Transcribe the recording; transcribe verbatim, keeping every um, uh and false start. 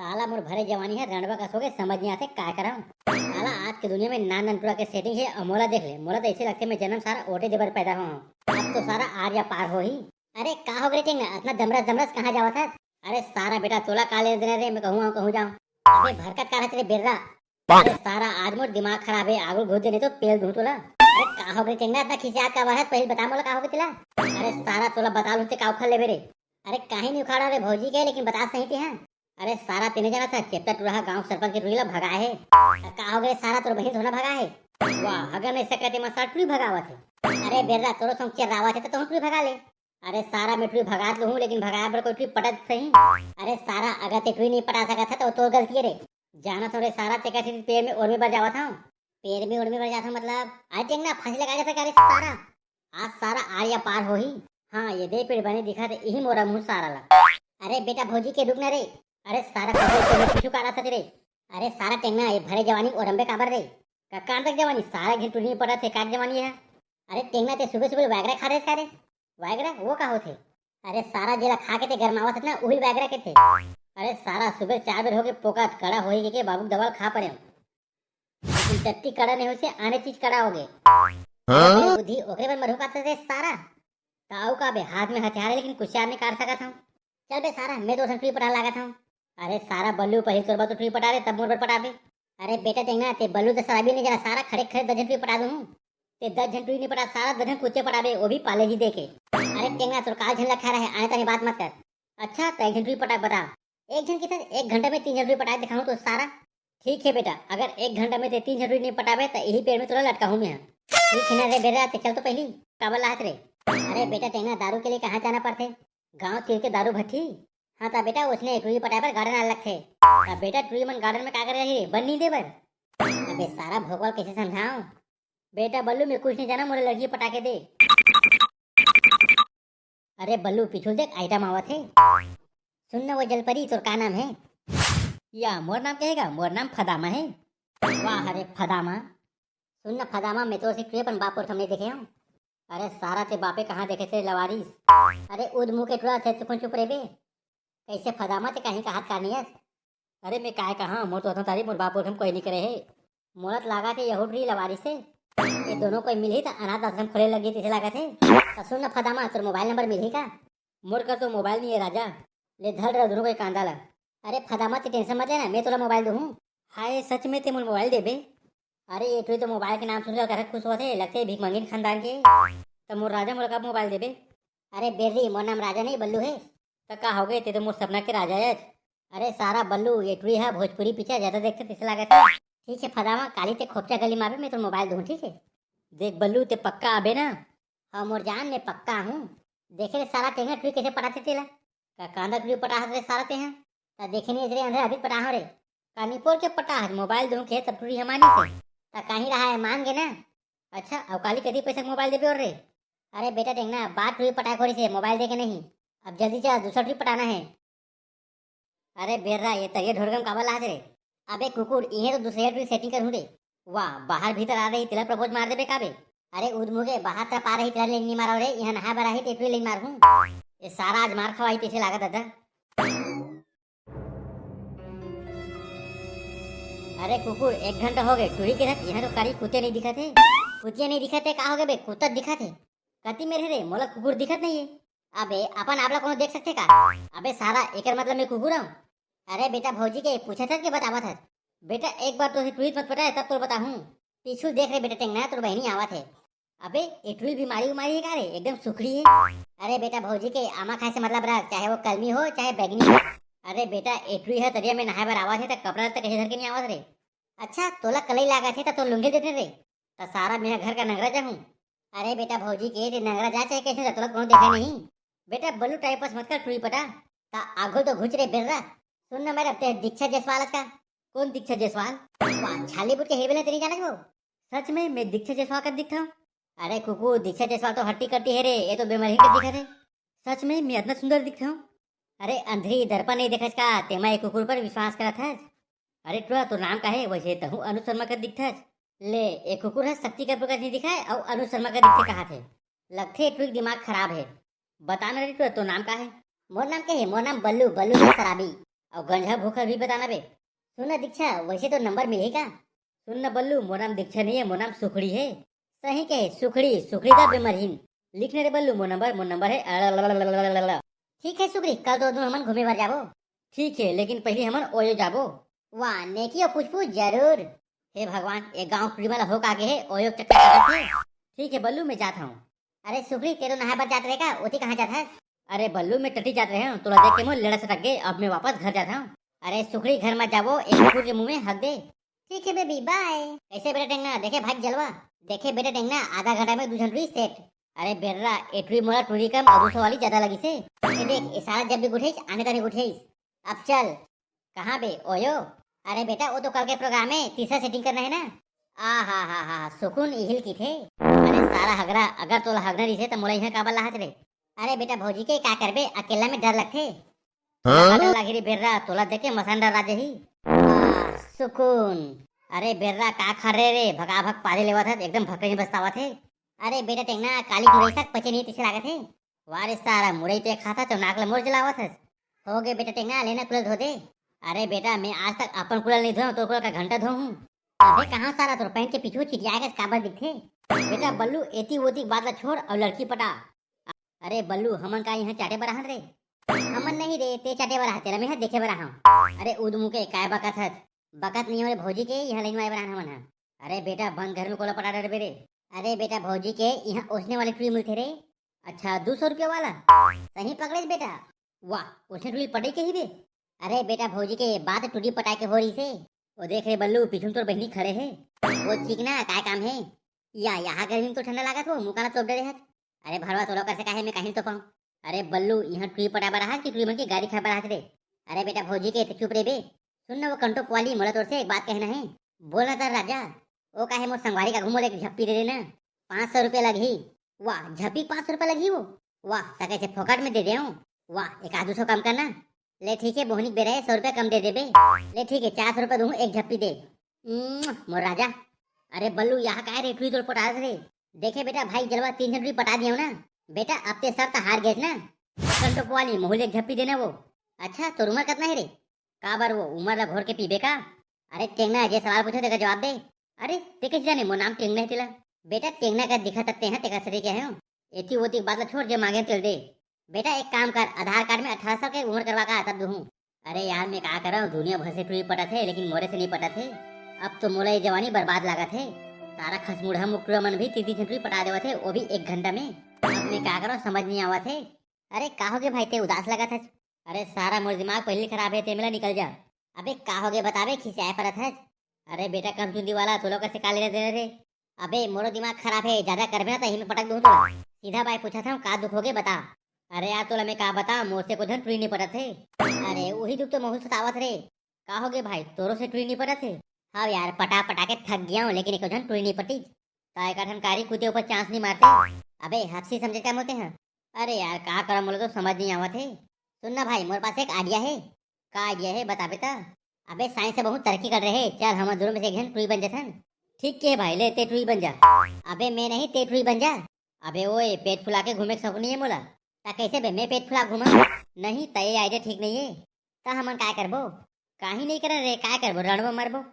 साला मोर भरे जवानी हे रणवा कस होगे, समझ नहीं आते का करंव। साला आज के दुनिया में नान नान टुरा के सेटिंग हे, अउ मोला देख ले, मोला तो ऐसे लगथे मैं जन्म सारा ओटे देबर पैदा हो। अब तो सारा आर या पार होही। अरे का होगे रे टेंगना, अतना दमरस दमरस कहाँ जावत हस? अरे सारा बेटा तोला का लेना देना रे, मैं कहूँ आऊँ कहूँ जाऊँ। अबे भरकत का रहत रे बेर्रा। अरे सारा आज मोर दिमाग खराब हे, आगू घुस दे नहीं तो पेल दूँ तोला। अरे का होगे टेंगना, अतना खिसियात काबर हस, पहले बता मोला का होगे तेला। अरे सारा तोला बता लूँ ते का उखाड़ लेबे रे। अरे काहे नहीं उखाड़ा रे भौजी के, लेकिन बता सही ते हाँ। अरे सारा तेने जाना था, चेपटा टुरा गांव सरपंच के टुरी ला भगाए हे। त का होगे सारा, तोर बहिन थोड़ा भगाए हे। वाह, अगर नहीं सकते मैं सारा टुरी भगावत हे। अरे बेर्रा तोरो संग चिर्रावत हे त तोहू टुरी भगा ले। अरे सारा मैं टुरी भगात लूँ, लेकिन भगाए बर कोई टुरी पटत सही। अरे सारा अगर ते टुरी नहीं पटा सकत हे त तोर गलती हे रे। जाना थोड़े सारा ते कैसे पेड़ में ओढ़े बर जावत हूँ। पेड़ में ओढ़े बर जात हूँ मतलब? अरे टेंगना फांसी लगा के फेंका रे सारा। आज सारा आर या पार होही। हाँ, ये दे पेड़ बने दिखत हे, इही मोरा मुँह सारा ला। अरे बेटा भौजी के रुक ना रे। अरे सारा कबे तो पीछू कारा सच रे। अरे सारा टेंगना, ये भरे जवानी ओरम्बे काबर रे? का कान तक जवानी, सारा घिन टुरी पटा थे, का जवानी हे? अरे टेंगना ते सुबह सुबह वायग्रा खा रहे का रे? वायग्रा वो का होथे? अरे सारा जेला खा के ते गरमावत हस ना, उही वायग्रा के थे। अरे सारा सुबह चार बजे होके पोकत कड़ा होही के, के बाबू दवाल खा पड़े। लेकिन टट्टी कड़ा नहीं होइसे, आने चीज कड़ा होगे। हाँ? बुद्धि ओकरे बर मरहू काथे रे सारा। त अउ का बे, हाथ में हथियार हे लेकिन कुसियार नहीं काट सकत हूँ। चल बे सारा, मैं तो संतरी पटा लागत हूँ। अरे सारा बल्लू, पहले तोर बर तो टुरी पटा दे, तब मोर बर पटाबे। अरे बेटा टेंगना, ते बल्लू तो शराबी नहीं जाना, सारा खड़े खड़े दस झन टुरी पटा दूँ। ते दस झन टुरी नहीं पटा, सारा दस झन कुत्ते पटाबे, वो भी पाले जी देके। अरे टेंगना, तोर काल झन लखा रहे, आने ताने बात मत कर। अच्छा, तो एक झन टुरी पटा बता। एक झन कितन, एक घंटा में तीन झन टुरी पटा दिखाऊँ तो सारा। ठीक है बेटा, अगर एक घंटा में ते तीन झन टुरी नहीं पटाबे तो यही पेड़ में तोला लटकाहूँ मैं। ठीक है ना रे बेरा, ते चल तो पहली। काबर लात रे? अरे बेटा टेंगना, दारू के लिए कहाँ जाना पड़थे? गाँव तीर के दारू भट्टी। हाँ ता बेटा, उसने टुरी पटाए बर गार्डन आ लगथे। अब बेटा टुरी मन गार्डन में का करे रही, बन नहीं दे बर? अबे सारा भोकवाल कैसे समझाऊं? बेटा बल्लू, मैं कुछ नहीं जाना, मोरे लड़की पटा के दे। अरे बल्लू, पीछू देख, आइटम आवत हे। सुन न वो जलपरी, तोर का नाम हे? या, मोर नाम कहेगा, मोर नाम फदामा हे। वाह रे फदामा। सुन न फदामा, मैं तो सिर्फ अपन बाप और सामने देखे हूँ। अरे सारा ते बापे कहाँ देखे थे लवारिस? अरे उद मुँह के टुरा थे, सुकून चुप रे बे। कैसे फदामा ते कहीं का हाथ का नहीं है? अरे मैं काय कहा, मोर तो अतना तारीफ मोर बाप और हम कोई नहीं करे हे। मोला तो लागा थे यहूद री लवारिस हे। ये दोनों कोई मिलही त अनाथ आश्रम खोले लगी तैसे लागा थे। त सुन न फदामा, तोर मोबाइल नंबर मिलही का? मोर कर तो मोबाइल नहीं है राजा। ले धर रहा दोनों कोई कांदा ला। अरे फदामा ते टेंशन मत लेना, मैं तोला मोबाइल दूँ। हाय सच में ते मोर मोबाइल देबे? अरे ये टुरी तो मोबाइल के नाम सुन के करे खुश होथे, लगथे भीख मंगिन खानदान के। त मोर राजा मोला कब मोबाइल देबे? अरे बेर्री, मोर नाम राजा नहीं बल्लू हे। त का होगे, ते तो मोर सपना के राजा हे। अरे सारा बल्लू, ये टुरी हा भोजपुरी पिक्चर ज्यादा देखथे तैसे लागत हे। ठीक है फदामा, काली ते खोपचा गली में आबे, मैं तो मोबाइल दूँ, ठीक है? देख बल्लू, ते पक्का आबे ना? हाँ मोर जान, मैं पक्का हूँ। देखे रे सारा टेंगा टुरी कैसे पटाथे तेला। का कांदा टुरी पटाहत रे सारा तेहा? त देखे नहीं रे अंधे अभी पटाहो रे। का निपोर के पटाहत, मोबाइल दूँ के तब टुरी हमानी से। त कहीं रहा है मान गे ना। अच्छा, अउ काली कती पैसा के मोबाइल देबे और रे? अरे बेटा टेंगना, बात टुरी पटाए खोरी से मोबाइल दे के नहीं। अब जल्दी चल, दूसरा टुरी पटाना है। अरे बेर्रा, ये तरिया ढोड़गम काबर लात रे? अबे कुकुर, इहे तो दूसरे टुरी सेटिंग करहूँ रे। वाह, बाहर भीतर आ रही, तेला प्रपोज मार देबे का बे? अरे उदमुगे, बाहर तरफ आ रही, तेला लेन नहीं मारो रे, यहाँ नहाए बर आही, ते टुरी लेन मारहूँ। ये सारा आज मार खवाही तैसे लागत दादा। अरे कुकुर, एक घंटा हो गए, टुरी के साथ यहाँ तो कारी कुत्ते नहीं दिखत हे। कुत्ते नहीं दिखत हे, का हो गए बे? कुत्ता दिखत हे। कती मेर हे रे, मोला कुकुर दिखत नहीं है। अबे अपन आप ला कोनो देख सकथे का? अबे सारा, एकर मतलब मैं कुकुर हूँ। अरे बेटा भौजी के पूछत हस के बतावत हस? बेटा एक बार तो टुरी मत पटाए, तब तो बताहूँ। पीछू देख रे बेटा टेंगना, तोर बहिनी आवत है। अबे ए टुरी बीमारी उमारी है का रे? एकदम सुखड़ी है। अरे बेटा भौजी के आमा खाए से मतलब रख, चाहे वो कलमी हो चाहे बैगनी हो। अरे बेटा ए टुरी है तरिया में नहाए बर आवत है त कपड़ा लत्ता कैसे धर के नहीं आवत रे? अच्छा तोला कलई लागत है त तो लुंगी देते रे। त सारा मैं घर का नंगरा जाहूँ। अरे बेटा भौजी के ते नंगरा जा चाहे कैसे जा, तोला कोनो देखा नहीं। बेटा बल्लू टाइम पास मत कर, टुरी पटा। त आगो तो घुच रे बेर्रा। सुन ना मेरा ते दीक्षा जायसवाल का। कौन दीक्षा जायसवाल? वाह, छाली बुट के हेबे ना तेरी जाना वो। सच में मैं दीक्षा जायसवाल का दिखता हूँ? अरे कुकुर, दीक्षा जायसवाल तो हट्टी कट्टी है रे, ये तो बीमारी का दिखत है। सच में मैं इतना सुंदर दिखता हूँ? अरे अंधरी, दर्पण नहीं देखस का, तेमा ये कुकुर पर विश्वास करत है। अरे टुरा, तो नाम का है? वैसे तहु अनुज शर्मा का दिखत है। ले, एक कुकुर है, शक्ति कपूर का नहीं दिखा है, और अनुज शर्मा का दिखते कहा थे। लगते टुरी दिमाग खराब है। बता ना रे टुरा, तो नाम का है? मोर नाम के है? मोर नाम बल्लू, बल्लू का शराबी। अउ गंजहा भोकर भी बताना बे। सुन ना दीक्षा, वैसे तो नंबर मिलही का? सुन ना बल्लू, मोर नाम दीक्षा नहीं है, मोर नाम सुखड़ी है। सही कहे, सुखड़ी, सुखड़ी दा बेमरहीन। लिख ना रे बल्लू, मोर नंबर, मोर नंबर है अड़ललललललल। ठीक है सुखड़ी, कल तो दू हमन घूमे बर जाबो। ठीक है, लेकिन पहली हमन ओयो जाबो। वाह, नेकी अउ पूछ पूछ जरूर। हे भगवान, ये गांव टूरी वाला हो का गे हे, ओयो चक्कर काटत हे। ठीक है बल्लू, मैं जात हूँ। अरे सुखड़ी, तेरो नहाए बर जात रहे का? ओती कहाँ जात हस? अरे बल्लू, मैं टटी जात रहे हूँ, तोला देख के मोर लेड़ा सटक गे, अब मैं वापस घर जात हूँ। अरे सुखड़ी, घर मत जाबो, एक फूट के मुंह में हक दे। ठीक है बेबी, बाय। कैसे बेटा टेंगना, देखे भाई जलवा? देखे बेटा टेंगना, आधा घंटा में दू झन टूरी सेट। अरे बेर्रा, ए टूरी मोला टूरी कम अउ दू सौ वाली ज्यादा लगी से। ये देख, ये सारा जब भी उठेस, आने ताने उठेस। अब चल। कहाँ बे, ओयो? अरे बेटा, वो तो कल के प्रोग्राम है, तीसरा सेटिंग करना है ना। आ हा हा हा, सुकून इहिल की थे। अरे सारा हगरा, अगर तोला हगना रहिसे त मोला यहाँ काबर लाहत रे? अरे बेटा, भौजी के का करबे, अकेला में डर लगथे। हाँ? डर लागे रे बेर्रा, तोला देख के मसान डर आ जाही। आ, सुकून। अरे बेर्रा, का खा रे रे, भगा भग पादे लेवत हस, एकदम भकरे नहीं बस्तावत है। अरे बेटा टेंगना, काली तुरई साग पचे नहीं तैसे लागत है। वाह रे सारा, मुरई तो खाता तो नाक ले मोर जलावत हस। हो गे बेटा टेंगना, लेना कुलल धो दे। अरे बेटा, मैं आज तक अपन कुलल नहीं धोऊं, तो कुलल का घंटा धोऊं। अबे कहाँ सारा तोर पैंट के पीछू चिटिया के काबर दिखथे? बेटा बल्लू, एती ओती बात ला छोड़ अउ लड़की पटा। अरे बल्लू, हमन का यहाँ चाटे बर आहन रे? हमन नहीं रे, ते चाटे बर आहा, तेला मैं ह देखे बर आहूं। अरे उद मुके, काय बकत हस? बकत नहीं हो रे भौजी के, यहाँ लाइन में आए बर आहन हमन ह। अरे बेटा, बंद घर में कोला पटा डरबे रे। अरे बेटा, भौजी के यहाँ ओसने वाली टूरी मिलथे रे। अच्छा, दू सौ रुपया वाला? सही पकड़ेस बेटा। वाह, ओसने टूरी पटई के ही बे। अरे बेटा, भौजी के बात टूरी पटाए के हो रही से। ओ देख रे बल्लू, पीछू में तोर बहिनी खड़े है। वो चिकना, काय काम है? या, यहाँ गर्मी में तो ठंडा लागत हो, मुँह काला तोप डरे हस। अरे भरवा, तोला कर से काहे मैं काहिन तो पाऊँ। अरे बल्लू, यहाँ टूरी पटाए बर आहत कि टूरी मन के गारी खाए बर आहत रे? अरे बेटा भौजी के, ते चुप रे बे। सुन ना वो कंटोप वाली, मोला तोर से एक बात कहना है। बोल ना तार राजा। ओ काहे मोर संगवारी का घूमो एक झप्पी दे देना, पाँच सौ रुपया लगही। वाह, झप्पी पाँच सौ रुपया लगही वो? वाह, त कैसे फोकट में दे देऊँ? वाह, एक आध सौ कम करना। ले ठीक है, बोहनी के बेरा है, सौ रुपया कम दे देबे। ले ठीक है, चार सौ रुपया दूँ, एक झप्पी दे। उम्म, मोर राजा। अरे बल्लू, यहाँ काय रे, टूरी तोर पटात रे? देखे बेटा, भाई जलवा तीन झन टूरी पटा दिया ना। बेटा, अब ते शर्त हार गेस ना। कंटोप वाली, महू ल एक झप्पी देना वो। अच्छा, तोर उमर कतना है रे? काबर वो उमर ला घोर के पीबे का? अरे टेंगना, जे सवाल पूछो तेकर जवाब दे। अरे ते कैसे जाने मोर नाम टेंगना है तेला? बेटा टेंगना का दिखत ते हैं, तेकर सरी के हैं। एती ओती बात ला छोड़, जे मांगे तेला दे। बेटा एक काम कर, आधार कार्ड में अठारह साल के उमर करवा का तब दूहूं। अरे यार मैं का करंव, दुनिया भर से टूरी पटत हे लेकिन मोरे से नहीं पटत हे। अब तो मोला ये जवानी बर्बाद लागत हे। सारा खसमुड़हा मुकटुरा मन भी तीन तीन ठन टूरी पटा देवत हे, वो भी एक घंटा में। अब मैं का करंव समझ नहीं आवत हे। अरे का होगे भाई, ते उदास लगत हस? अरे सारा मोर दिमाग पहली खराब है, ते मेला निकल जा। अबे का होगे बताबे, खिसियाए परत हस। अरे बेटा कमचुंदी वाला, तोला कर से का लेना देना रे? अबे मोरो दिमाग खराब है, ज्यादा करबे ना तो यही में पटक दूं तोला। सीधा बाय पूछत हंव, का दुख होगे बता। अरे यार तोला मैं का बतांव, मोर से को झन टूरी नहीं पटत हे। अरे उही दुख तो महू ल सतावत रे। का होगे भाई, तोरो से टूरी नहीं पटत हे? हाँ यार, पटा पटा के थक गया हूँ, लेकिन एको झन टूरी नहीं पटी। त एकर ठन कारी कुते ऊपर चांस नहीं मारते। अबे हफ्सी समझे का मोते हैं? अरे यार का करंव, मोला तो समझ नहीं आवत हे। सुन ना भाई, मोर पास एक आइडिया हे। का आइडिया हे, बताबे त। अबे साइंस से बहुत तरक्की कर रहे हे, चल हम दोनों में से एक झन टूरी बन जथन। ठीक के भाई, ले ते टूरी बन जा। अबे मैं नहीं, ते टूरी बन जा। अबे ओए, पेट फुला के घूमे के शौक नहीं है मोला। त कैसे बे, मैं पेट फुला घूमा? नहीं, त ये आइडिया ठीक नहीं है। त हमन काय करबो? काही नहीं करन रे, काय करबो, रणबो मरबो।